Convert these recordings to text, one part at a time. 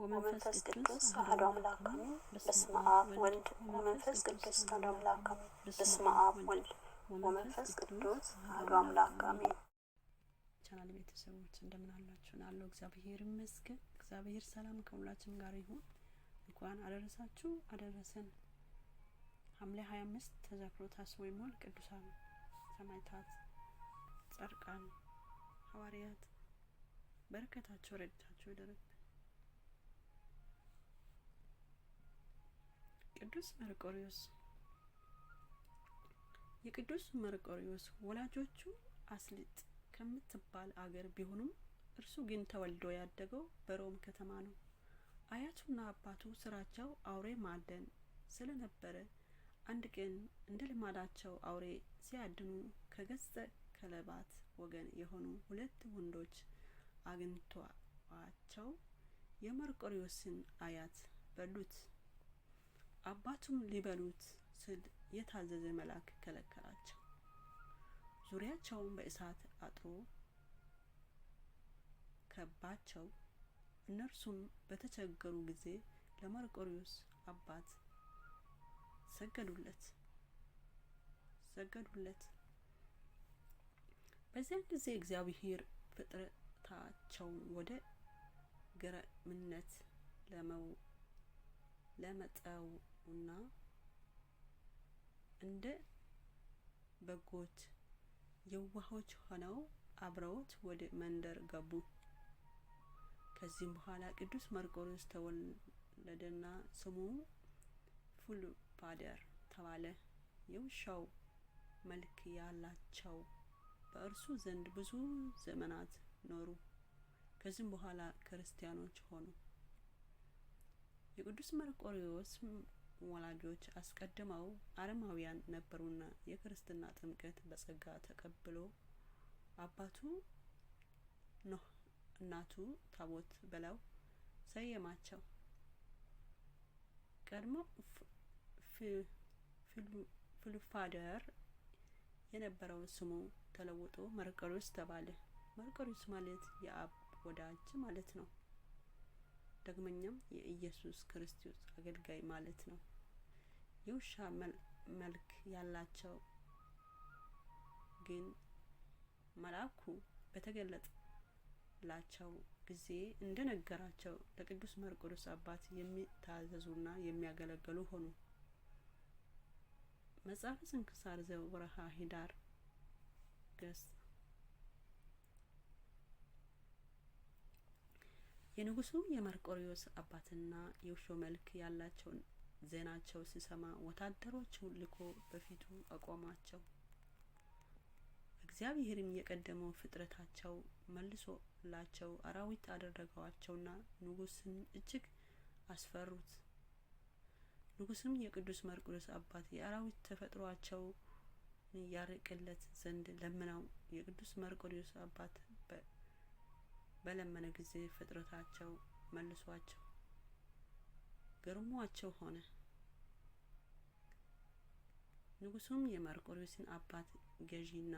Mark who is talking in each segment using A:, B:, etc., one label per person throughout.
A: ወመንፈስ ቅዱስ አሐዱ አምላክ አሜን። በስመ አብ ወልድ ወመንፈስ ቅዱስ አሐዱ አምላክ አሜን። በስመ አብ ወልድ ወመንፈስ ቅዱስ አሐዱ አምላክ አሜን።
B: ቻናል ቤተሰቦች እንደምን አላችሁ? አለው እግዚአብሔር ይመስገን። እግዚአብሔር ሰላም ከሁላችን ጋር ይሁን። እንኳን አደረሳችሁ አደረሰን። ሐምሌ 25 ተዘክሮ ታስቦ የሚውል ቅዱሳን ሰማዕታት፣ ጻድቃን፣ ሐዋርያት በረከታቸው ረድኤታቸው ይደርብን። ቅዱስ መርቆሬዎስ። የቅዱስ መርቆሬዎስ ወላጆቹ አስልጥ ከምትባል አገር ቢሆኑም እርሱ ግን ተወልዶ ያደገው በሮም ከተማ ነው። አያቱና አባቱ ስራቸው አውሬ ማደን ስለነበረ አንድ ቀን እንደ ልማዳቸው አውሬ ሲያድኑ ከገጸ ከለባት ወገን የሆኑ ሁለት ወንዶች አግኝተዋቸው የመርቆሬዎስን አያት በሉት። አባቱም ሊበሉት ስል የታዘዘ መልአክ ከለከላቸው። ዙሪያቸውን በእሳት አጥሮ ከባቸው። እነርሱም በተቸገሩ ጊዜ ለመርቆሬዎስ አባት ሰገዱለት። በዚያን ጊዜ እግዚአብሔር ፍጥረታቸውን ወደ ገረምነት ለመጠውና እንደ በጎች የዋሆች ሆነው አብረውት ወደ መንደር ገቡ። ከዚህም በኋላ ቅዱስ መርቆሬዎስ ተወለደና ስሙ ፉልፋደር ተባለ። የውሻው መልክ ያላቸው በእርሱ ዘንድ ብዙ ዘመናት ኖሩ። ከዚህም በኋላ ክርስቲያኖች ሆኑ። የቅዱስ መርቆሬዎስ ወላጆች አስቀድመው አረማውያን ነበሩና የክርስትና ጥምቀት በጸጋ ተቀብሎ አባቱ ኖህ እናቱ ታቦት ብለው ሰየማቸው። ቀድሞ ፉልፋደር የነበረው ስሙ ተለውጦ መርቆሬዎስ ተባለ። መርቆሬዎስ ማለት የአብ ወዳጅ ማለት ነው። ዳግመኛም የኢየሱስ ክርስቶስ አገልጋይ ማለት ነው። የውሻ መልክ ያላቸው ግን መልአኩ በተገለጠላቸው ጊዜ እንደነገራቸው ለቅዱስ መርቆሬዎስ አባት የሚታዘዙና የሚያገለግሉ ሆኑ። መጽሐፈ ስንክሳር ዘወርኀ ኅዳር ገጽ። የንጉሱ የመርቆሬዎስ አባትና የውሾ መልክ ያላቸውን ዜናቸው ሲሰማ ወታደሮቹን ልኮ በፊቱ አቆማቸው። እግዚአብሔርም የቀደመው ፍጥረታቸው መልሶላቸው አራዊት አደረገዋቸውና ንጉሱን እጅግ አስፈሩት። ንጉሱም የቅዱስ መርቆሬዎስ አባት የአራዊት ተፈጥሯቸውን ያርቅለት ዘንድ ለመነው። የቅዱስ መርቆሬዎስ አባት በለመነ ጊዜ ፍጥረታቸው መልሷቸው ገርሟቸው ሆነ። ንጉሱም የመርቆሬዎስን አባት ገዢና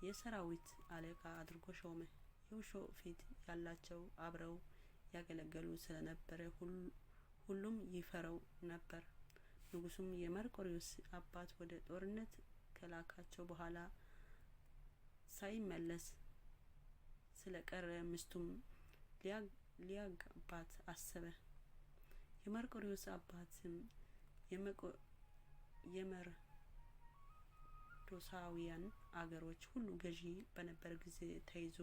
B: የሰራዊት አለቃ አድርጎ ሾመ። የውሾ ፊት ያላቸው አብረው ያገለገሉ ስለነበረ ሁሉም ይፈራው ነበር። ንጉሱም የመርቆሬዎስ አባት ወደ ጦርነት ከላካቸው በኋላ ሳይመለስ ስለቀረ ሚስቱም ሊያጋባት አሰበ። የመርቆሬዎስ አባትም የመርዶሳውያን አገሮች ሁሉ ገዢ በነበረ ጊዜ ተይዞ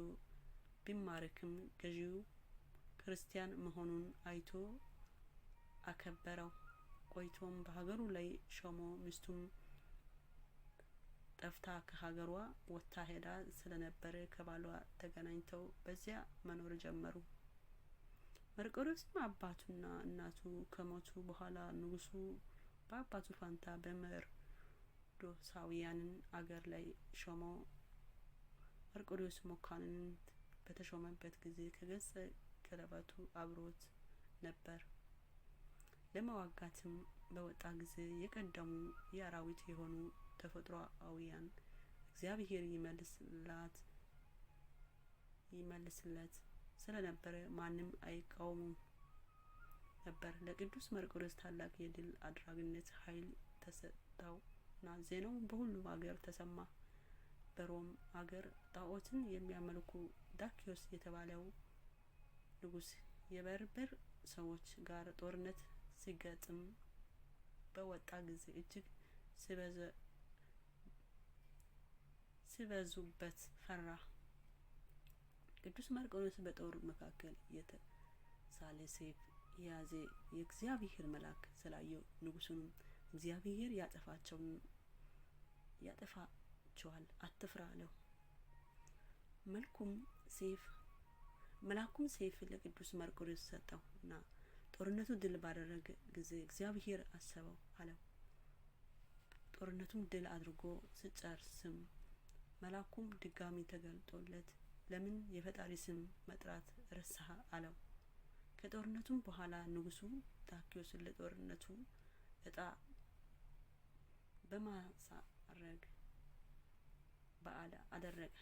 B: ቢማረክም ገዢው ክርስቲያን መሆኑን አይቶ አከበረው። ቆይቶም በሀገሩ ላይ ሾመው። ሚስቱም ጠፍታ ከሀገሯ ወጥታ ሄዳ ስለነበረ ከባሏ ተገናኝተው በዚያ መኖር ጀመሩ። መርቆሬዎስም አባቱና እናቱ ከሞቱ በኋላ ንጉሱ በአባቱ ፋንታ በመርዶሳውያን አገር ላይ ሾመው። መርቆሬዎስ መኳንንት በተሾመበት ጊዜ ከገጸ ከለባቱ አብሮት ነበር። ለመዋጋትም በወጣ ጊዜ የቀደሙ የአራዊት የሆኑ ተፈጥሮአውያን እግዚአብሔር ይመልስለት ስለነበረ ማንም አይቃወሙም። ነበር። ለቅዱስ መርቆሬዎስ ታላቅ የድል አድራጊነት ኃይል ተሰጠውና ዜናው በሁሉም አገር ተሰማ። በሮም አገር ጣዖትን የሚያመልኩ ዳኪዮስ የተባለው ንጉስ የበርበር ሰዎች ጋር ጦርነት ሲገጥም በወጣ ጊዜ እጅግ ሲበዙበት ፈራ። ቅዱስ መርቆሬዎስ በጦር መካከል የተሳለ ሰይፍ የያዘ የእግዚአብሔር መልአክ ስላየው ንጉሱንም እግዚአብሔር ያጠፋቸዋል፣ አትፍራ አለው። መልአኩም ሰይፍ ለቅዱስ መርቆሬዎስ ሰጠው እና ጦርነቱ ድል ባደረገ ጊዜ እግዚአብሔር አሰበው አለው። ጦርነቱም ድል አድርጎ ሲጨርስም መልአኩም ድጋሚ ተገልጦለት ለምን የፈጣሪ ስም መጥራት ረሳህ አለው። ከጦርነቱም በኋላ ንጉሱ ዳኪዮስን ለጦርነቱ እጣ በማሳረግ በዓል አደረገ።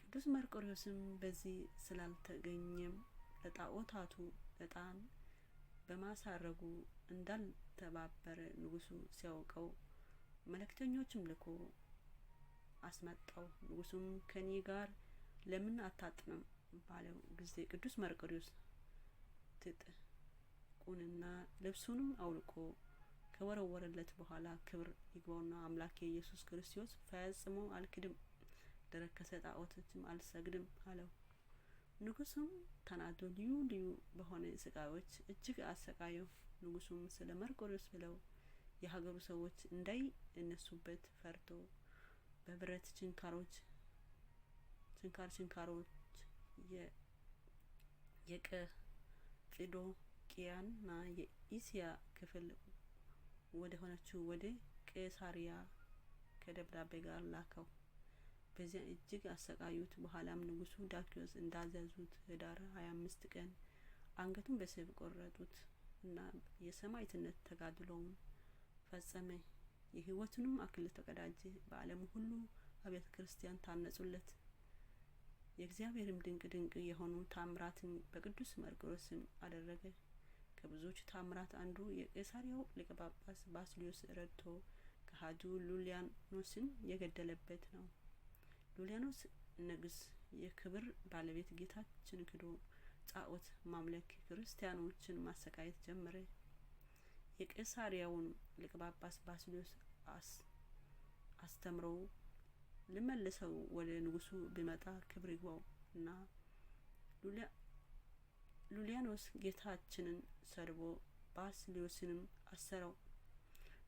B: ቅዱስ መርቆሬዎስም በዚህ ስላልተገኘም ለጣዖታቱ ዕጣን በማሳረጉ እንዳልተባበረ ንጉሱ ሲያውቀው መልእክተኞችም ልኮ አስመጣው። ንጉሱም ከኔ ጋር ለምን አታጥንም ባለው ጊዜ ቅዱስ መርቆሬዎስ ትጥቁንና ልብሱንም አውልቆ ከወረወረለት በኋላ ክብር ይግባውና አምላኬ ኢየሱስ ክርስቶስ ፈጽሞ አልክድም፣ ለረከሰ ጣዖቶችም አልሰግድም አለው። ንጉሱም ተናዶ ልዩ ልዩ በሆነ ስቃዮች እጅግ አሰቃየው። ንጉሱም ስለ መርቆሬዎስ ብለው የሀገሩ ሰዎች እንዳይነሱበት ፈርቶ በብረት ችንካሮች ችንካሮች የቀጵዶቅያና የኢስያ ክፍል ወደ ሆነችው ወደ ቄሳሪያ ከደብዳቤ ጋር ላከው። በዚያ እጅግ አሰቃዩት። በኋላም ንጉሱ ዳኪዎስ እንዳዘዙት ህዳር 25 ቀን አንገቱን በሰይፍ ቆረጡት እና የሰማዕትነት ተጋድሎውን ፈጸመ። የሕይወቱንም አክሊል ተቀዳጀ። በዓለም ሁሉ አብያተ ክርስቲያን ታነጹለት። የእግዚአብሔርም ድንቅ ድንቅ የሆኑ ታምራትን በቅዱስ መርቆሬዎስ ስም አደረገ። ከብዙዎቹ ታምራት አንዱ የቄሳርያው ሊቀ ጳጳስ ባስልዮስ ረድቶ ከሃዲው ሉሊያኖስን የገደለበት ነው። ሉሊያኖስ ንጉስ የክብር ባለቤት ጌታችን ክዶ ጣዖት ማምለክ ክርስቲያኖችን ማሰቃየት ጀመረ። የቄሳርያውን ሊቀ ጳጳስ ባስልዮስ አስተምረው ልመልሰው ወደ ንጉሱ ቢመጣ ክብር ይግባው እና ሉሊያኖስ ጌታችንን ሰድቦ ባስልዮስንም አሰረው።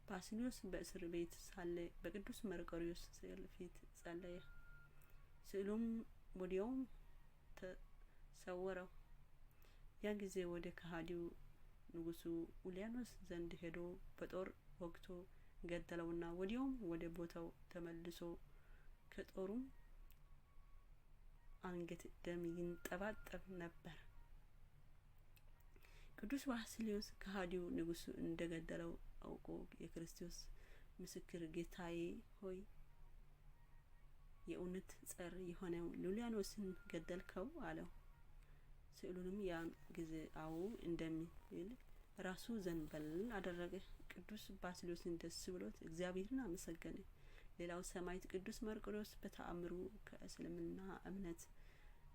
B: ባስልዮስ በእስር ቤት ሳለ በቅዱስ መርቆሬዎስ ስዕል ፊት ጸለየ። ስዕሉም ወዲያውም ተሰወረው። ያን ጊዜ ወደ ከሃዲው ንጉሱ ኡልያኖስ ዘንድ ሄዶ በጦር ወግቶ ገደለውና ወዲያውም ወደ ቦታው ተመልሶ ከጦሩም አንገት ደም ይንጠባጠብ ነበር። ቅዱስ ባስልዮስ ከሃዲው ንጉሱ እንደገደለው አውቆ የክርስቶስ ምስክር ጌታዬ ሆይ የእውነት ጸር የሆነው ሉሊያኖስን ገደልከው አለው። ስዕሉንም ያን ጊዜ አዎ እንደሚል ራሱ ዘንበል አደረገ። ቅዱስ ባስልዮስን ደስ ብሎት እግዚአብሔርን አመሰገነ። ሌላው ሰማዕት ቅዱስ መርቆሬዎስ በተአምሩ ከእስልምና እምነት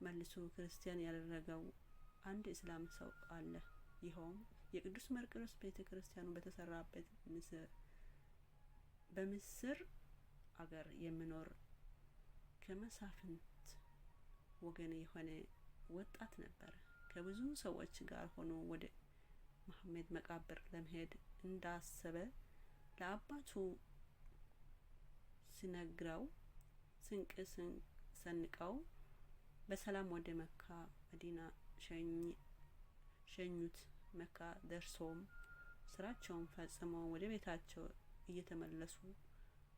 B: መልሶ ክርስቲያን ያደረገው አንድ እስላም ሰው አለ። ይኸውም የቅዱስ መርቆሬዎስ ቤተ ክርስቲያኑ በተሰራበት በምስር አገር የሚኖር ከመሳፍንት ወገን የሆነ ወጣት ነበር። ከብዙ ሰዎች ጋር ሆኖ ወደ መሐመድ መቃብር ለመሄድ እንዳሰበ ለአባቱ ሲነግረው ስንቅ ሰንቀው በሰላም ወደ መካ መዲና ሸኙት። መካ ደርሰውም ስራቸውን ፈጽመው ወደ ቤታቸው እየተመለሱ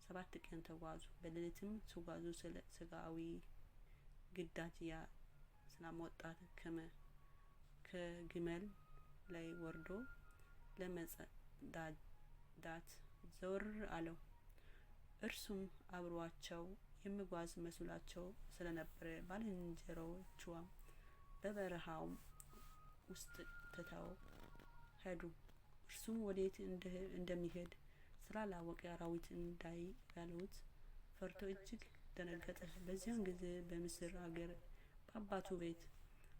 B: 7 ቀን ተጓዙ። በሌሊትም ሲጓዙ ስለ ስጋዊ ግዳጅ ያ እስላም ወጣት ከግመል ላይ ወርዶ ለመጸዳዳት ዘወር አለው። እርሱም አብሯቸው የሚጓዝ መስሏቸው ስለነበረ ባልንጀሮቿም በበረሃው ውስጥ ትተው ሄዱ። እርሱም ወዴት እንደሚሄድ ስላላወቀ አራዊት እንዳይበሉት ፈርቶ እጅግ ደነገጠ። በዚያን ጊዜ በምስር አገር በአባቱ ቤት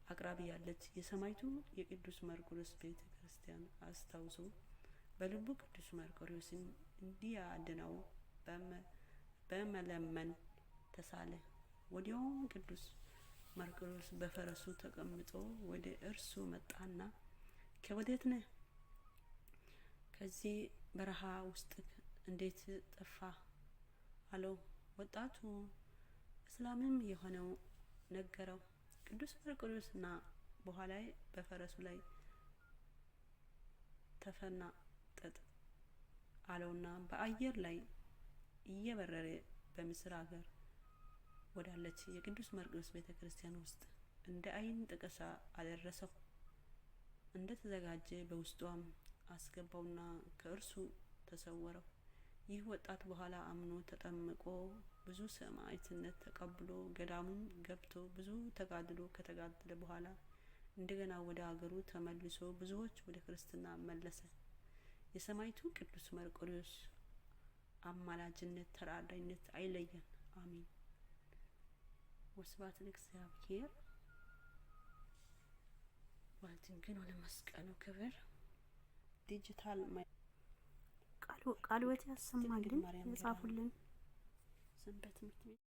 B: አቅራቢ ያለች የሰማዕቱ የቅዱስ መርቆሬዎስ ቤተ ክርስቲያን አስታውሶ በልቡ ቅዱስ መርቆሬዎስን እንዲያድነው በመለመን ተሳለ። ወዲያውም ቅዱስ መርቆሬዎስ በፈረሱ ተቀምጦ ወደ እርሱ መጣና ከወዴት ነህ? ከዚህ በረሃ ውስጥ እንዴት ጠፋ? አለው። ወጣቱ እስላምም የሆነው ነገረው። ቅዱስ መርቆሬዎስ ና በኋላ በፈረሱ ላይ ተፈናጠጥ አለውና በአየር ላይ እየበረረ በምስር ሀገር ወዳለች የቅዱስ መርቆሬዎስ ቤተ ክርስቲያን ውስጥ እንደ ዓይን ጥቀሳ አደረሰው። እንደ ተዘጋጀ በውስጧም አስገባውና ከእርሱ ተሰወረው። ይህ ወጣት በኋላ አምኖ ተጠምቆ ብዙ ሰማዕትነት ተቀብሎ ገዳሙን ገብቶ ብዙ ተጋድሎ ከተጋደለ በኋላ እንደገና ወደ አገሩ ተመልሶ ብዙዎች ወደ ክርስትና መለሰ። የሰማዕቱ ቅዱስ መርቆሬዎስ አማላጅነት ተራዳኢነት አይለየን፣ አሜን። ወስብሐት ለእግዚአብሔር ወለድንግል ወለመስቀሉ ክብር። ዲጂታል
A: ቃልዎት ያሰማልን፣ የጻፉልን
B: ሰንበት ትምህርት ቤት።